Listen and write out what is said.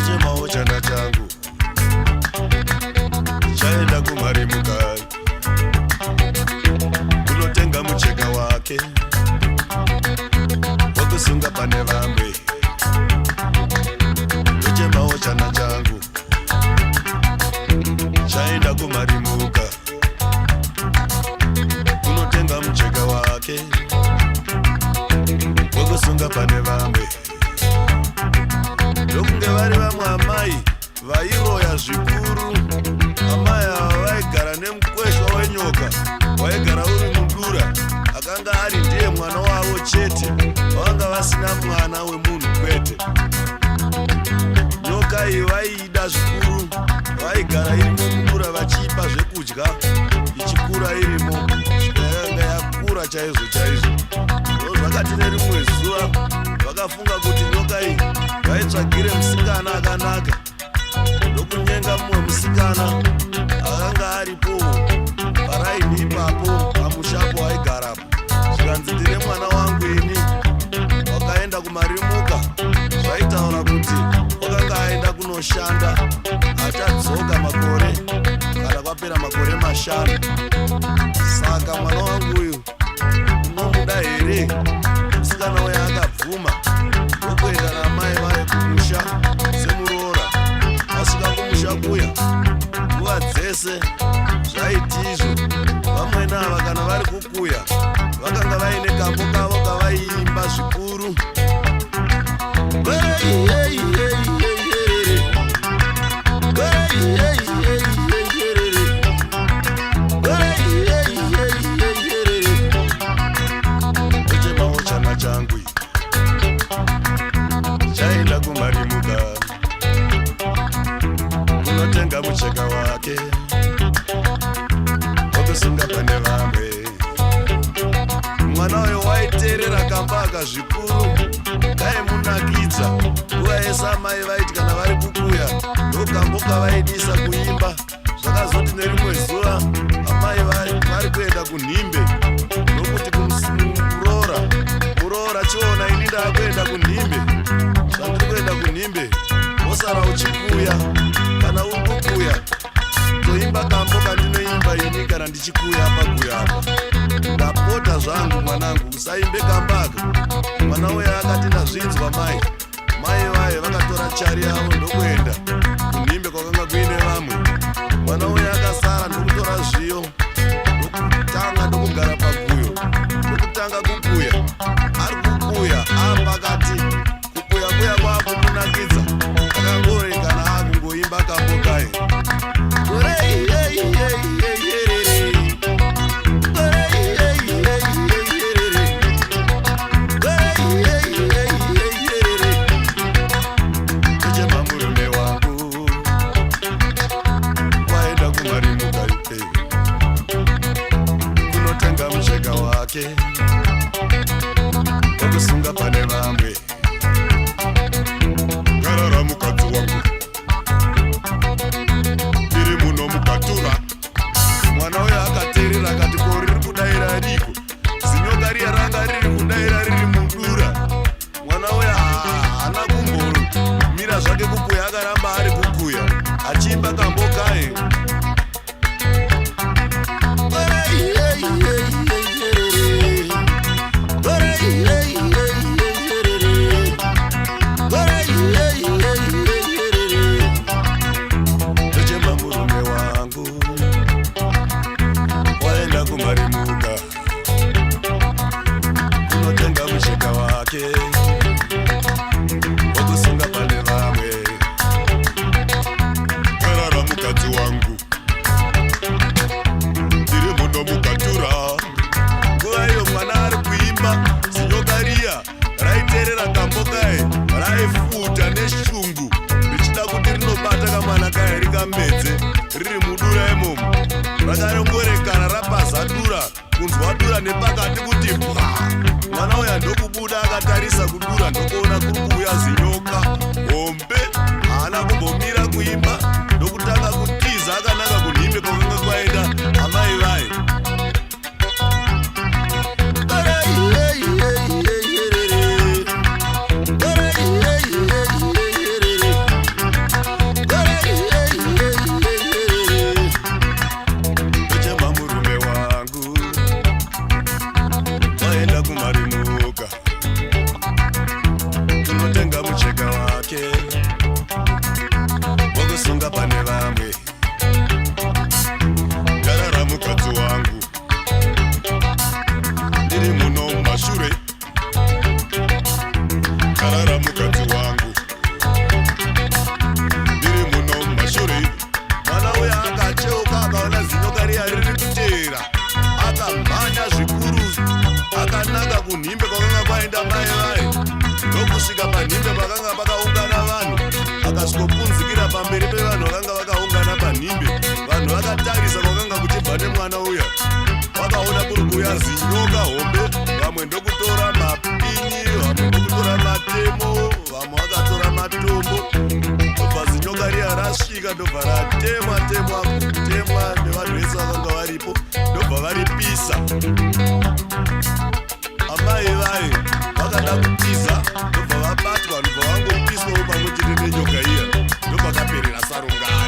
Chemawo chana changu chaenda kumarimuka kunotenga mucheka wake wekusunga pane vamwe. Ndochemawo chana changu chaenda kumarimuka kunotenga mucheka wake wekusunga pane vamwe. Ndokunge vari vamwe amai vairoya zvikuru. Amai ava vaigara nemukweshwa wenyoka waigara uri mudura, akanga ari ndiye mwana wavo chete. Vavanga vasina mwana wemunhu kwete. Nyoka iyi vaiida zvikuru, vaigara irimo mudura vachiipa zvekudya, ichikura irimo svika yakanga yakura chaizvo chaizvo. Ndozvakati nerimwe zuva vakafunga kuti nyoka iyi vaitsvagire musikana akanaka, ndokunyenga mumwe musikana akanga aripo paraini ipapo pamushapo aigarapo. Zvikanzi, "Ndine mwana wangu ini wakaenda kumarimuka." Zvaitaura kuti wakanga aenda kunoshanda, achadzoka makore kana kwapera makore 5. Saka mwana wangu uyu unomuda here? Musikana uyo akabvuma, ndokuenda namai vayo kumusha semuroora. Asvika kumusha kuya, nguva dzese zvaiti izvo vamwene ava kana vari kukuya vakanga vaine kambo kavo kavaiimba zvikuru. Ndochemawo chana changu chaenda kumarimuka kunotenga mucheka wake wekusunga pane vamwe. Mwana uyo waiteerera kamba aka zvikuru, kaimunakidza. Nguva yese amai vaiti kana vari kukuya ndokambo kavaidisa kuimba. Zvakazoti nerimwe zuva amai vari kuenda kunhimbe, ndokuti kumuroora, "Muroora, chiona, ini ndaakuenda kunhimbe. Zvandiri kuenda kunhimbe, wosara uchikuya. Kana uri kukuya, toimba kambo kandinoimba ini kana ndichikuya paguya apa. Ndapota zvangu mwanangu, usaimbe kambaka." Mwana uyo akati, "Ndazvinzwa mai." Mai vaye vakatora chari yavo ndokuenda kunhimbe kwakanga kuine vamwe. Mwana uyo akasara ndokutora zviyo, ndokutanga, ndokugara paguyo, ndokutanga kukuya. Ari kukuya apakati kukuya kuya kwakumunakidza, akangorekana akungoimba kambo kaye. Chema murume wangu waenda kumarimuka kunotenga mucheka wake wekusunga pane vamwe. Nyarara mukadzi wangu, ndiri muno mukatura. Mwana uyo akateerera akati, "Ko riri kudaira riko zinyoka riya ranga riri kudaira riri mudura?" Mwana uyo haana kumbomira zvake kukuya, akaramba ari kukuya achiimba kambo kaye. Ndochema murume wangu waenda kumarimuka kunotenga mucheka wake wekusunga pane vamwe. Nyarara. Mukadzi wangu, ndiri muno mugatura. Nguva iyo mwana ari kuimba, zinyoka riya raiteerera kambo kaye, raifuta neshungu richida kuti rinobata kamwana kaye rikamedze riri mudura imomo. Rakarongorekana rapaza dura, kunzwa dura nepakati kuti bwa. Mwana uya ndokubuda akatarisa kudura, ndokuona kuri kuuya zinyoka hombe. Haana kumbomira kuimba, ndokutanga kutiza akananga kunhimbe kwakanga kwaenda amai vaye. Ndochema murume wangu waenda kumarimuka kunotenga mucheka wake wokusunga pane vamwe. Ndarara mukadzi wangu, ndiri muno mumashure. Ndarara mukadzi wangu, ndiri muno mumashure. Mwana uya akacheuka akaona zinyoka riya riri kuteera, akamhanya zvikuru akananga kunhimbe kwakanga kwaenda mai vaye, ndokusvika panhimbe pakanga pakaungana vanhu. Akasvikopunzikira pamberi pevanhu vakanga vakaungana panhimbe. Vanhu vakatarisa kwakanga kuchibva nemwana uya, vakaona kuri kuuya zinyoka hombe. Vamwe ndokutora mapinyi, vamwe ndokutora matemo, vamwe vakatora matombo. Ndobva zinyoka riya rasvika, ndobva ratemwa temwa, kutemwa nevanhu vese vakanga varipo, ndobva varipisa. Amai vaye vakada kutiza, ndobva vabatwa, ndobva vangopiswawo pamwe chete nenyoka iya. Ndobva kaperera sarungano.